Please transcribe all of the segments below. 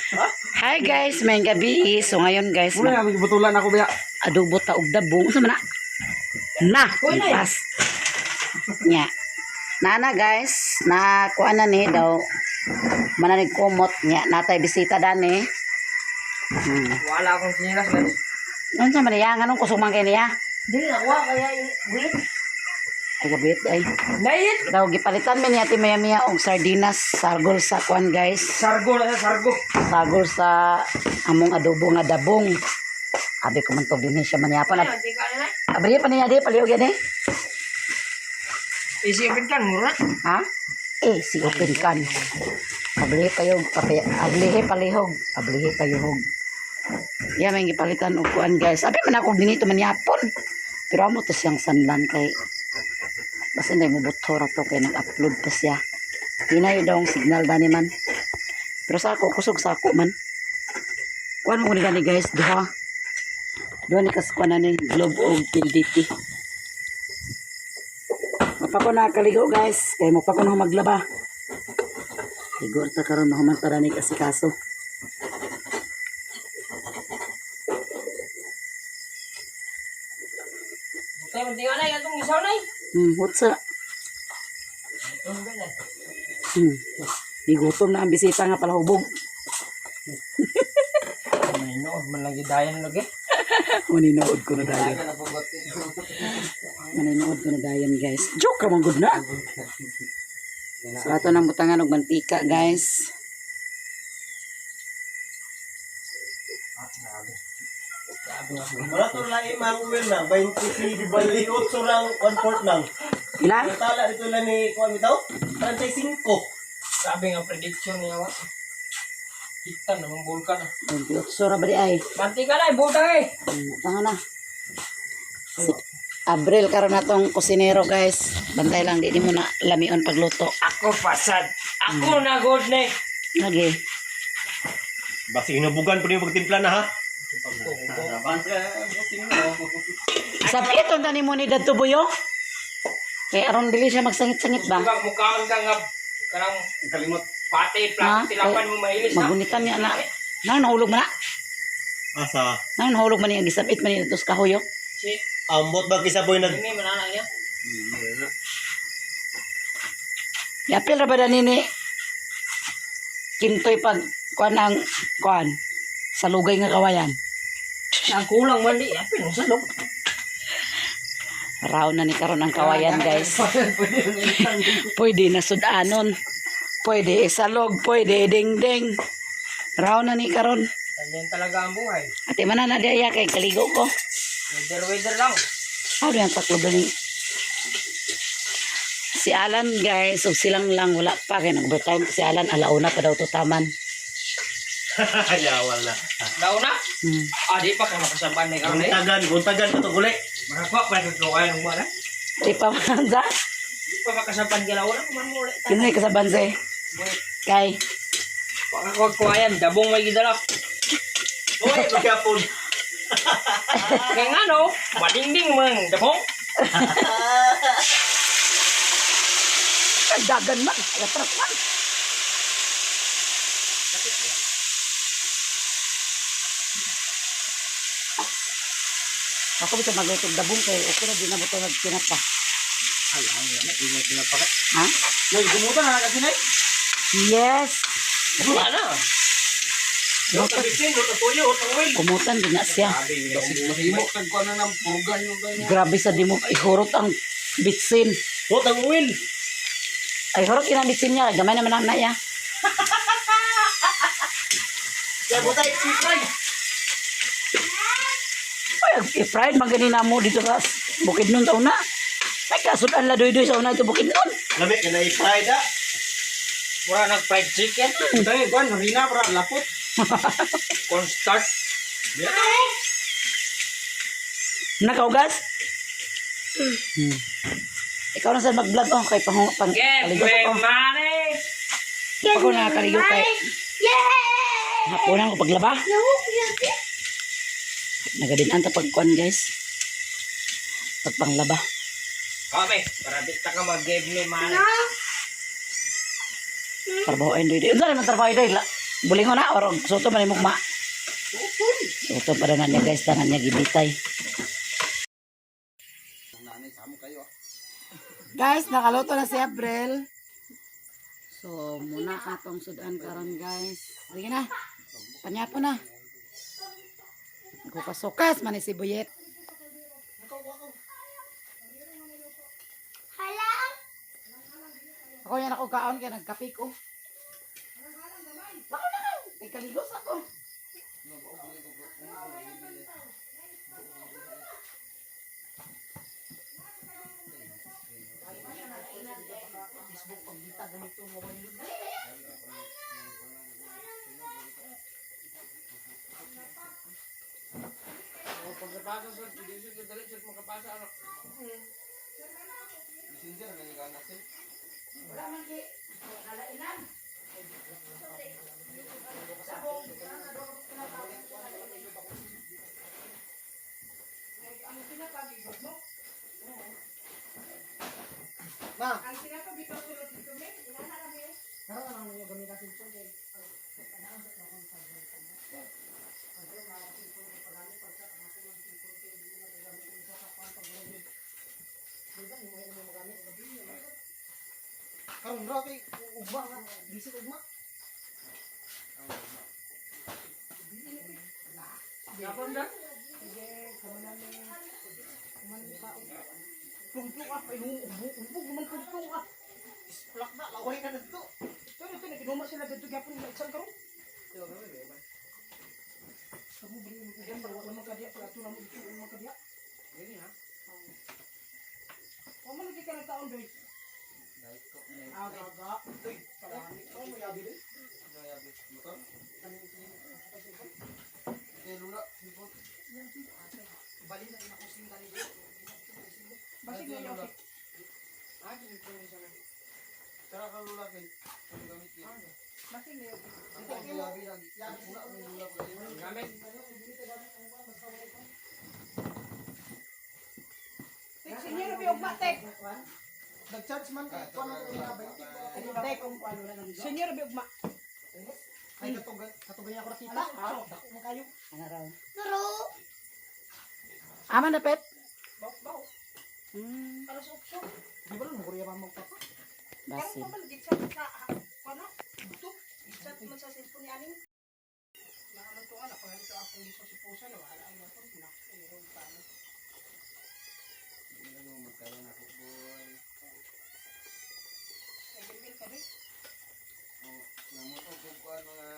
Hi guys, may gabi. So ngayon guys, Muna mag na butulan ako biya. adobo ta og dabong. Unsa man na? Na, pas. Nya. Nana guys, na kuan na ni daw mananig kumot nya natay bisita dani. Wala akong sinilas, guys. Unsa man niya nganong kusog man kay niya? Dili na kuha, kaya wait. Ay gabit ay. Nait! Daw gipalitan man niya ti maya maya og sardinas sargol sa kuan guys. Sargo na siya, sargo. Sagol sa among adobo nga dabong. Abi ko man to dinhi siya manyapan. Hindi ka na. Abri pa niya di paliog yan eh. Isipin kan, mura. Ha? Eh, si open can. Ablihe payog, ablihe palihog, ablihe payuhog. Yan, may gipalitan og kuan guys. Abi man ako dinito manyapon. Pero amo to siyang sanlan kay basta hindi mo buto ra to kay nag-upload pa siya. Hinay daw ang signal dani man. Pero sa ako, kusog sa ako man. Kuan mo ni gani guys, duha. Duha ni kas kuan na ni Globe og PLDT. Mapako na kaligo guys, kay mo pa ko na maglaba. Ligo ta karon mahuman ta ni asikaso. Kaya hindi ka na, itong isaw na eh. What's up? Gigutom na ang bisita nga palahubog. Maninood man lagi dayan lagi. Maninood ko na dayon. Maninood ko na dayon guys. Joke ra man gud na. So ato nang butangan og mantika guys. Wala to lang imang will na 23 28 lang 1/4 lang. Ila? Ang tala dito lang ni kuan bitaw 35. Sabi nga prediction niya wa. Kita naman bulkan. 28 ra ba di ay? Mantika na, butang eh. Tanga na. Si Abril karon na tong kusinero guys. Bantay lang di mo na lamion pagluto. Ako pasad. Ako na good na eh. Lagi. Basi hinubugan po niyo pagtimpla na ha. Sabit unta nimo ni dadto buyo. Kay aron dili siya magsangit-sangit ba? Diba mukhaan ka nga kanang Kalimot. pati Ha? plastic tilapan mo mailis na. Magunitan niya na. Nang nahulog man na. Asa? Nang nahulog man niya gisabit man niya sa kahoyo. Si Ambot ba kisa boy nag Jimmy mananang niya. Yapil ra ba dani ni Kintoy pag kuan ang kuan sa lugay nga kawayan. Ang kulang man di apin ang salog. Raw na ni karon ang kawayan guys. Pwede na sudanon. Pwede isalog, pwede dingding. Raw na ni karon. Ganyan talaga ang buhay. Ate man na diya kay kaligo ko. Weather weather lang. Ano yung taklob na ni? Si Alan guys, ug silang lang wala pa kay nag-overtime si Alan alauna pa daw to taman. Yawa na. Launa. Hmm. Ah, di pa ka makasaban na karon eh. Buntagan, buntagan pa to guli. Makakuha pa ito kayo ng wala. Di pa man sa Di pa makasaban ka launa man mo ulit. Kinsa kasaban sa kay Pakakuha ko ayan, dabong may gidala. Uy, magyapon. Kaya nga no, madingding man dabong. dagan man, atras man. Ako bitaw magluto og dabong kay okay ra di na mo to nagtinapa. Ay, ay, ay, ay, tinapa. Ha? Nay, gumuta na kasi nay. Yes. Wala na. Luto bitin, luto tuyo, luto will. Kumutan din na siya. Basig mahimo kag kuan na ng purgan yung ganyan. Grabe sa dimo ihurot ang bitsin. Luto ang will. Ay hurot ina bitsin niya, gamay naman na niya. Kaya butay si fry. Ay, i-fried man gani na mo dito sa bukid nun sa una. May kasudan la doy-doy sa una ito bukid nun. Lami ka na i-fry da. Mura nag fried chicken, Tay, kuan harina para lapot. cornstarch. Nakaugas? Ikaw na sa mag-vlog oh, kay pang pang Get kaligo me ko. money. Pag ko nakakaligo kay hapunan ko paglaba. Nagadinan ta pagkuan guys. Pagpanglaba. Kami, para di ta ka mag-give me money. Trabaho ay doy. Unsa man trabaho doy? La. Bulingon na or suto man imong ma. Suto pa na niya, guys, tanan niya gibitay. Nanay, samo kayo ah. Guys, nakaluto na si Abril. So, muna ka tong sudan karon, guys. Sige na. Panyapo na. Nagkukasukas man ni si Buyet. Ako yan ako kaon kaya nagkape ko. Ako na ka. Kay kaligos ako. O, pagkapasa sa dili sa dali sa makapasa ano. Messenger, nagigana sila. Wala man ki. Kalainan. Ma. Ang sinapa bitaw sulod dito me. Inana ra me. Karon na lang ninyo gamitan cellphone kay karon ra kay ugma nga bisig ugma. Yapon da. Plungplung ah, ay ubo ubo man plungplung ah. Isplak na laway na dito. Pero ito naginuma sila dito gyapon na isang karon. Kamu beli yan bawa naman kadiya pag ato namo dito naman kadiya. Gini ha. O man lagi ka ng taon doy. Aga. Uy, kalami. Ako mo yabi doy. Motor? Eh, lula. Cellphone. Bali na ina ko sing dali. Basig na yung Ah, cellphone ni sa man. Tara ka lula kay. Ang gamit kay. Basig na yung Ang yabi lagi. Una ang lula ko. Gamit. Tek sinyo bi ugma tek. Nag-charge man kay kuno ko na 20. Tek sinyo bi ugma. Ay katugay katugay ako nakita. Dako man kayo. Ano raw? Aman na pet. Baw baw. Para sa ukso. Di ba mo kuriya pa mo papa? Karon Basin. pa man gitsa sa kuno. Dito. Gitsa man sa cellphone ni aning. Nakaman to ana pag ito akong dito si Pusa no wala ay ako na. Pero paano. Hindi na mo magkaya na ako, boy. Ay gilmil ka doy. Oh, namoto ko kuan mga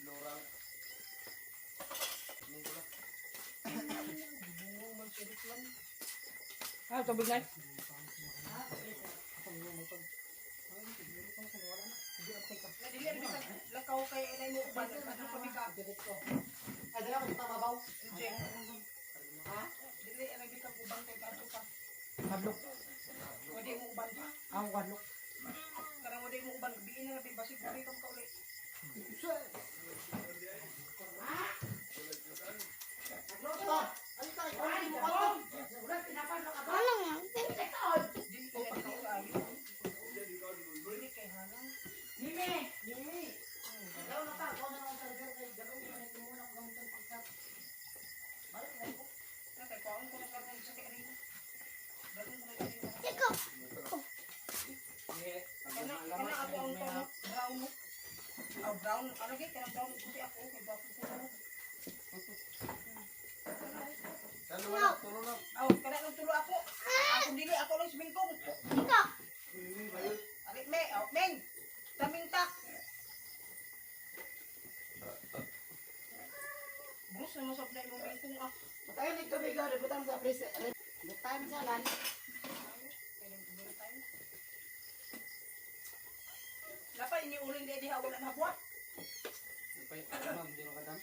lorang. Linggo lang. Ah, tubig na. Nadili ang bisag lakaw kay inay mo uban ano pa ka. Ay dala ko sa babaw. Jeng. Ha? Dili anay bitag uban kay kadto pa. Hadlok. Wadi mo uban pa. Ako hadlok. Karang wadi mo uban gabiin na labi basig buri ka kauli. Dili kay dili kaayo. Dili kay halang. Mime! Na kay kwaon ko na karon sa kay Arina. Dalon ko na kay Arina. Kana kana ako ang tono brown no. Oh, brown. Ano kay kanang brown puti ako kay gwapo ko. Tulo na, tulo na. Aw, kana nang tulo ako. Ako dili ako lang sibingkong. Ali me, aw meng. Taming tak. Bruce na masap na imong bingkong ah. Patayon ni tubig oh, butang sa freezer. Butang sa lan. Napa ini ulin di diha wala na buhat. Napay, ma'am, di na kadam.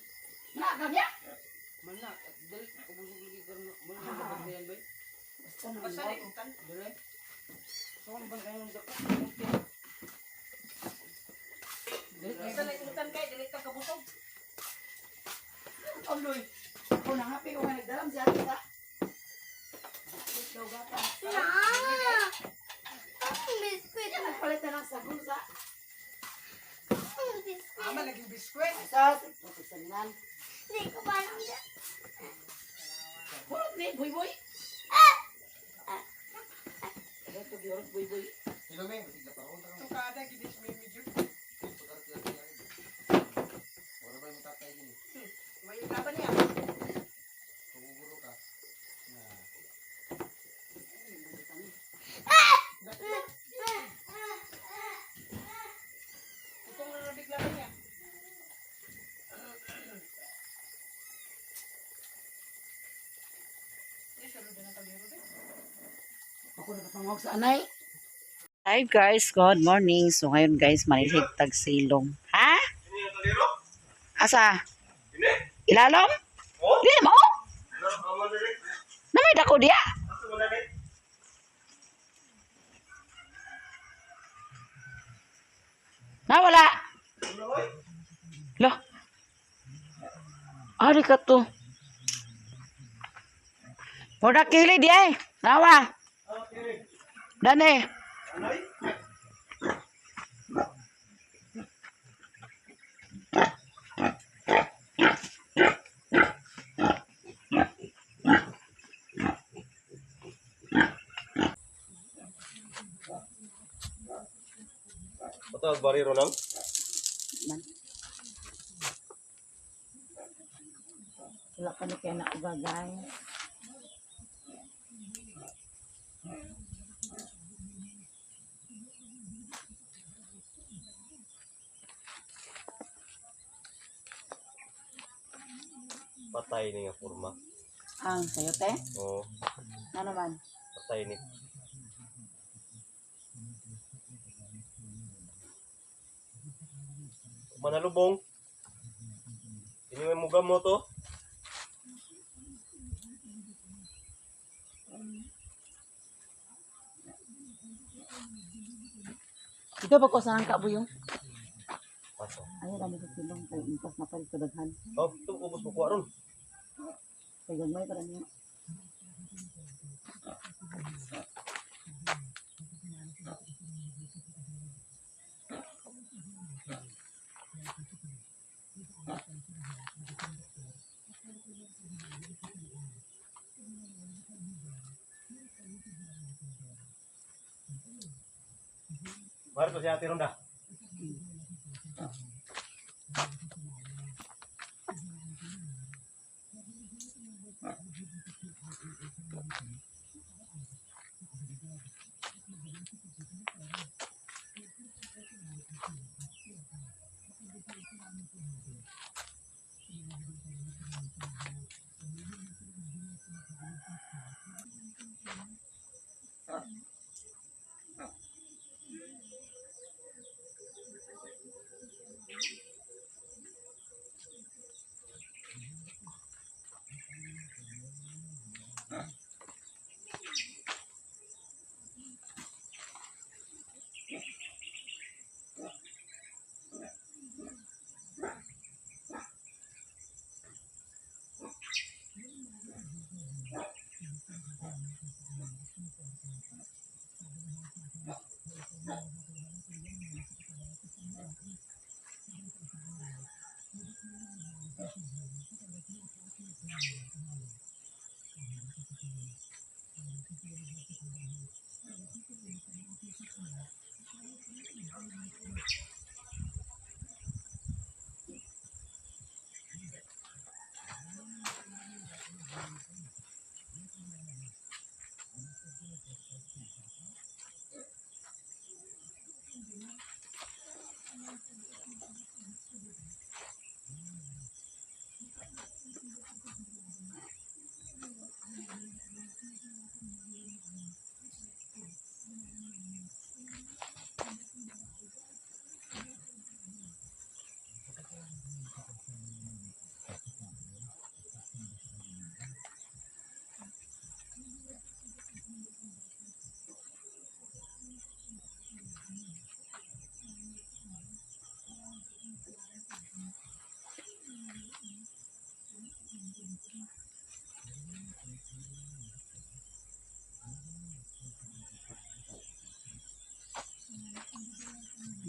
Na kanya. Man na, dali, kabusog lagi karon. Man na bantayan bay. Basta na. Basta na utan. Dali. So, ang bantayan mo dako. Dali. Basta na utan kay dili ta kabusog. Oloy. Ako na happy ko nga nagdalam si ate sa. Daw gata. Biskuit. Nagpalit na ng sabon sa. Biskuit. Ama laging biskwit. Sa, pagsanan. Hindi ko pa alam yan. Purot ni, buy buy. Ito gyud buy buy. Hello, men. Basig na parol. Tanong. Tukada gid is may medyo. Pagkarati-rati yan. Wala ba yung tatay gini? May laban niya. Tuguguro ka. Na. Itong narabig laban niya. Eh, sunod na tablero din. Ako nagpangog sa anay. Hi guys, good morning. So ngayon guys, manilhig tag silong. Ha? Asa? Ilalom? Di mo? Namay dako diya. Nawala. Lo. Ari ka to. Mura kili di ay. Nawa. Dane. Patawag bariro lang. Man. Wala pa ni kaya na uga, guys. Patay ni nga forma. Ang sayote? Oo, Ano man? patay ni. Manalubong. Ini may muga mo to. Ikaw ba ko sa kabuyong? Paso. Ayun, ano sa silong kay impas na palit sa daghan. Oh, ito ubos mo kuha ron. Kay gagmay para niya. Mari to si Ate Ronda.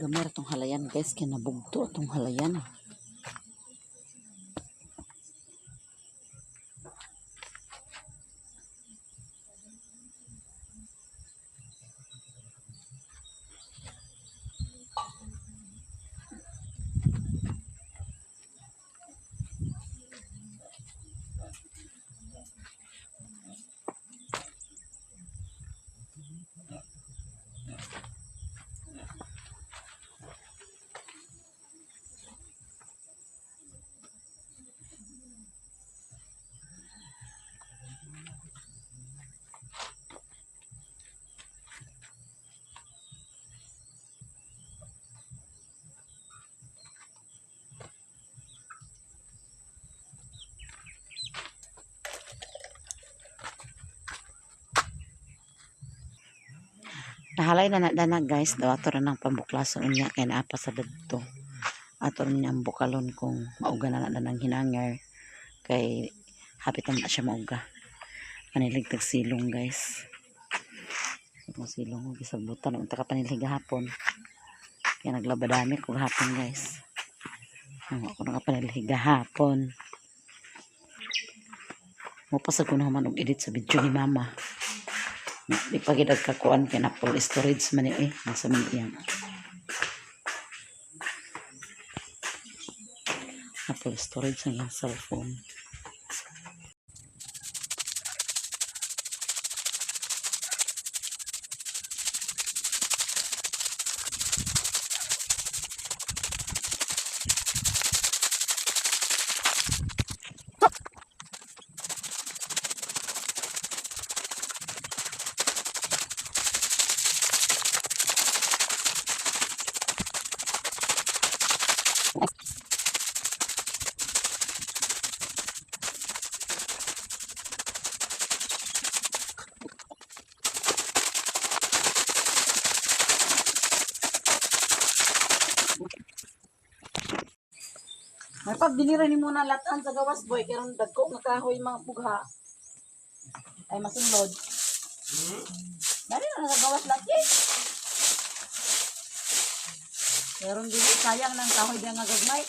Gamay ra tong halayan, guys, kay nabugto tong halayan. Nahalay na na dana, guys, daw ato ra nang pambuklason unya kay naa pa sa dadto. Ato ra niyang bukalon kung mauga na na danang hinanger kay hapit na na siya mauga. Panilig tag silong, guys. Itong silong og gisabutan unta ka panilhig hapon. Kaya naglabadami ko hapon, guys. Ang ako nakapanilhig hapon. Mopasag ko na human og edit sa video ni mama. Di pa gid kakuan kay na full storage man ni eh. Nasa man iyang. Na full storage ang iyang cellphone. May pag dinira ni muna latan sa gawas, boy, kay ron dagko nga kahoy mga bugha. Ay masunod. Dali na sa gawas laki. Meron din sayang ng kahoy diyan nga gagmay.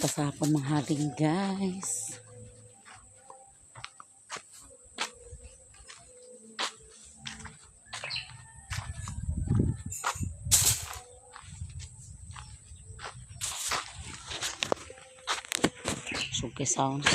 Ta sa hapon manghaling, guys. Suki sounds.